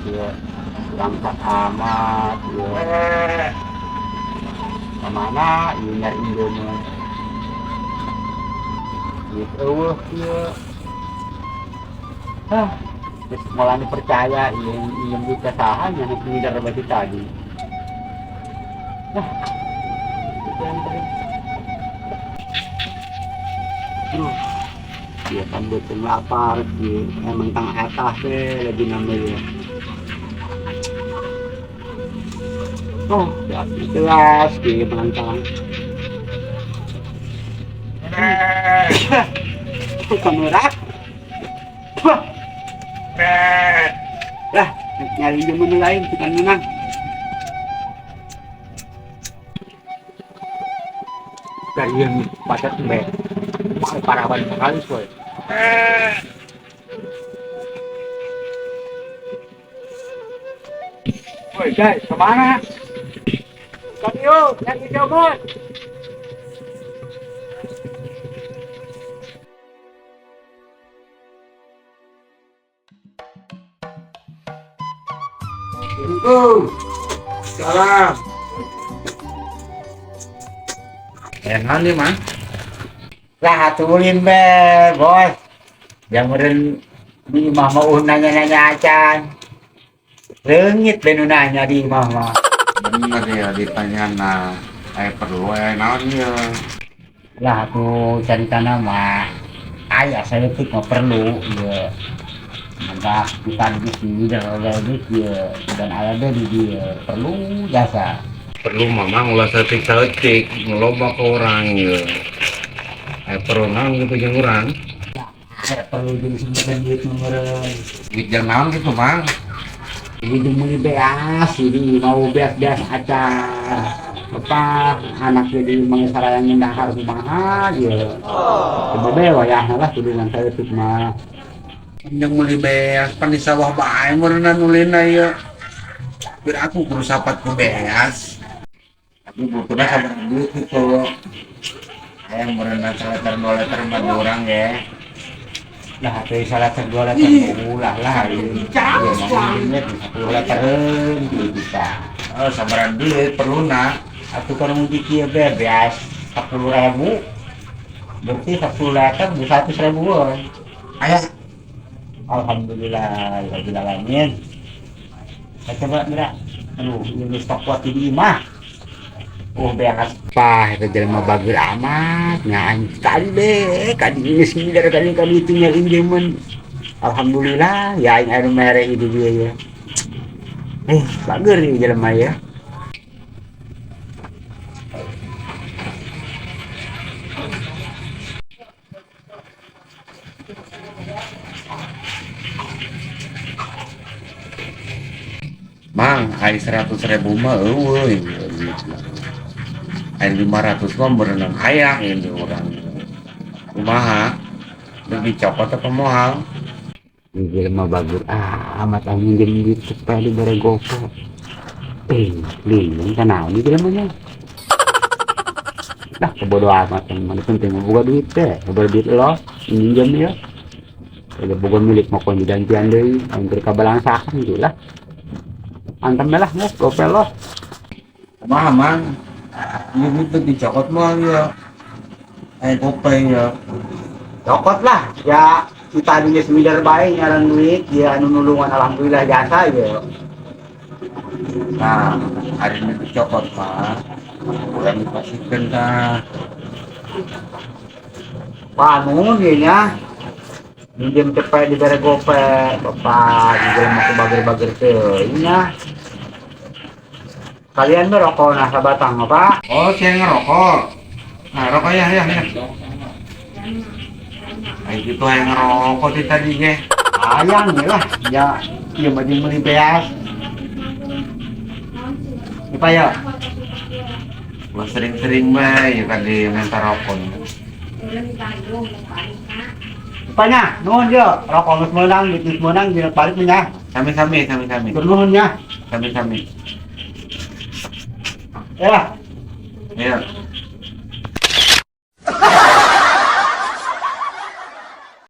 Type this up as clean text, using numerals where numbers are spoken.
Ya, bangsat amat ya. Kemana ieu nyari injeumna? Duit euweuh kieu. Hah, geus moal percaya ieu injem duit ka saha nya nu ngider batu tadi. Nah, itu yang tadi. Aduh, dia kan beuteung lapar, dia emang tang atas teh lagi namanya. Oh, ya jelas dia mantang. Itu kamera. Wah. Lah, nyari menu lain bukan menang. Dari yang pacat mbak. Parah banget sekali, soy. Woi guys, kemana? Kan yuk, nyari jaman. Salam. Enak nih, Mang. Lah atulin be, bos. Yang meren di imah mau nanya-nanya acan. Leungit be nu nanya di imah mah. Bener ya ditanya nah. Perlu naon ya. Lah tuh cari tanah mah aya saeutik mah perlu ya. Maka kita di sini dan ada di dia dan ada di dia perlu jasa. Perlu mamang ulah saeutik-saeutik ngeloba ke orang ya. Perlu naon gitu jeung urang. Aya perlu jeung simpen duit meureun. Duit jeung naon gitu, Mang? Ini jeung meuli beas, ini mau beas-beas acan. Apa anak jadi mang sarayang dahar kumaha ya. Coba be wayahna lah kudu ngan saeutik mah. Yang meuli beas pan di sawah bae meureunna nulina ya. Biar aku kudu sapat ku beas. Tapi butuhna sabar duit gitu. Hayang meureunna saleter 2 liter mah di urang ya. Lah atuh saleter 2 liter ulah lah ieu. Ieu mah duit 10 litereun bisa. Oh, sabaran duit perluna. Atuh kalau mun kieu be beas 10.000. Berarti 10 liter 100 ribuan. Aya. Alhamdulillah, rabbil alamin. Saya coba gerak. Aduh, ini stok kuat di imah. Oh, beas. Pah, itu jelema bager amat. Nya tadi be, kadi ini sini dari kali kali itu nya injemen. Alhamdulillah, ya aing anu mere itu dia ya. Bager ieu jelema ya. Mang, ai 100.000 mah eueuh ieu. Ai 500 mah berenang hayang ini orang. Kumaha? Lebih copot apa moal? Ini jelema bager amat anjing jeung duit supaya dibere gope. Lindung kan naon ieu jelemanya? Dah kebodoh amat yang mana penting boga duit teh, boga duit lo, minjem ya. Kalau boga milik mau kunci gantian deui, aing keur kabalangsakan gitu lah. Antem lah, nges, gope lo. Kumaha, Mang? Ini duit dicokot mah ya. Gope ya. Cokot lah, ya kita duit sembilan bae nyaran duit, ya anu nulungan alhamdulillah jasa ya. Nah, hari ini dicokot mah, kurang dipastikan dah. Wah, nuhun ya nya. Minjem cepet dibere gope, bapak juga mau bager-bager teh nya. Kalian merokok nah sabatang apa? Oh, saya ngerokok. Nah, rokok ya, ya, ya. Ayo gitu yang ngerokok sih tadi ge. Ayang ya lah, ya, ya maju beli beas. Apa ya? Gua sering-sering mah ya tadi minta rokok. Apanya? Nuhun yo, rokok geus meunang, duit geus meunang, dina balik nya. Sami-sami, sami-sami. Nuhun nya. Sami-sami. Ya. Ya.